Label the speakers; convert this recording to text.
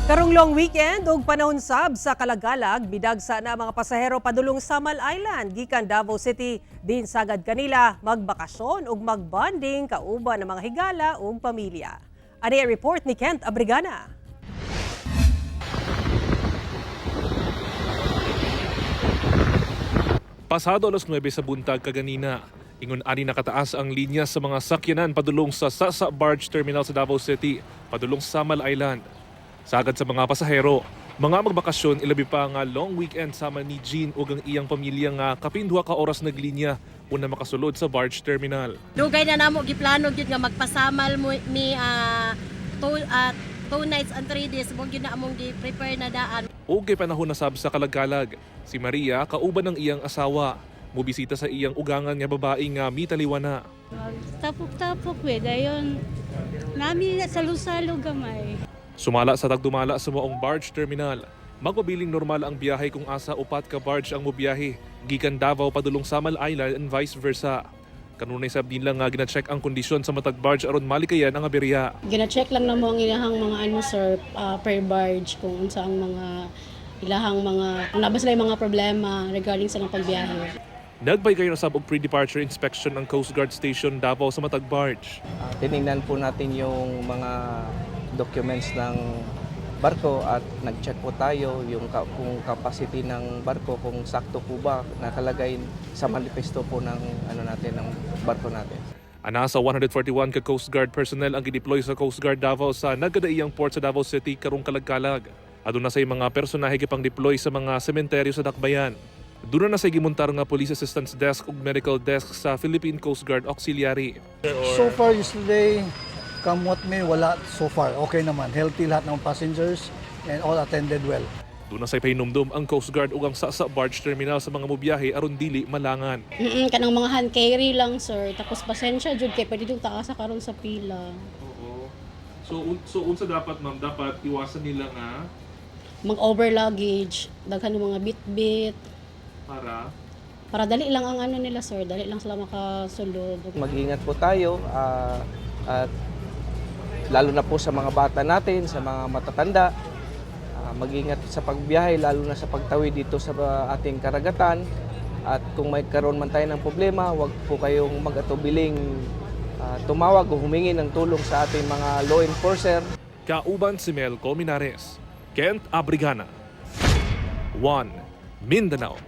Speaker 1: Karong long weekend ug panahon sab sa kalagalag, midagsa na mga pasahero padulong Samal Island gikan Davao City, din sagad kanila magbakasyon ug magbonding kauban ng mga higala ug pamilya. Ani ang report ni Kent Abrigana.
Speaker 2: Pasado alas 9 sa buntag kaganina, ingon ani nakataas ang linya sa mga sakyanan padulong sa Sasa Barge Terminal sa Davao City, padulong sa Samal Island. Sagad sa mga pasahero, mga magbakasyon, ilabi pa nga long weekend, sama ni Jean ug ang iyang pamilya nga kapin 2 ka oras naglinya una makasulod sa barge terminal.
Speaker 3: Dugay na namo giplano gyud nga magpasamal mo mi 2 nights and 3 days mo gyud na among gi-prepare na daan.
Speaker 2: Ug kay panahon na sab sa kalagkalag, si Maria kauban ng iyang asawa, mobisita sa iyang ugangan nga babae nga mitaliwana.
Speaker 4: Tapok-tapok we, dayon. Nami salo-salo gamay.
Speaker 2: Sumala sa tagdumala sa maong barge terminal, magpabiling normal ang biyahe kung asa 4 ka barge ang mobiyahe gikan Davao padulong Samal Island and vice versa. Kanunay sab nila nga gina-check ang kondisyon sa matag barge aron malikayan ang aberya.
Speaker 5: Gina-check lang namo ang ilahang mga ano, sir, per barge kung unsa ang mga ilahang mga kung naa ba sila mga problema regarding sa ilang pagbiyahe.
Speaker 2: Nagbaygay na sab og pre-departure inspection ang Coast Guard Station Davao sa matag barge.
Speaker 6: Tiningnan po natin yung mga documents ng barko at nag-check po tayo yung kung capacity ng barko, kung sakto po ba nakalagay sa manifesto po ng ano natin, ng barko natin.
Speaker 2: Ana sa 141 ka Coast Guard personnel ang gideploy sa Coast Guard Davao sa nagkadaiyang port sa Davao City karong kalagkalag. Aduna say mga personahe gipang deploy sa mga sementeryo sa Dakbayan. Duna na say gimuntar nga police assistance desk ug medical desk sa Philippine Coast Guard Auxiliary.
Speaker 7: So far yesterday, come what may, wala so far. Okay naman. Healthy lahat ng passengers and all attended well.
Speaker 2: Duna say pahinumdum ang Coast Guard ug ang Sasa Barge Terminal sa mga mobiyahe aron dili malangan.
Speaker 5: Kanang mga hand carry lang, sir. Tapos pasensya jud kay pwede jud taasa karon sa pila.
Speaker 2: Oo. So unsa dapat, ma'am, dapat iwasan nila nga
Speaker 5: Mag-over luggage, daghan ng mga bit-bit
Speaker 2: para
Speaker 5: para dali lang ang ano nila, sir, dali lang sila makasulod.
Speaker 6: Mag-ingat po tayo at lalo na po sa mga bata natin, sa mga matatanda. Mag-ingat sa pagbiyahe, lalo na sa pagtawid dito sa ating karagatan. At kung may karoon man tayo ng problema, huwag po kayong mag-atubiling tumawag o humingi ng tulong sa ating mga law enforcer.
Speaker 2: Kauban si Mel Colmenares, Kent Abrigana. 1 Mindanao.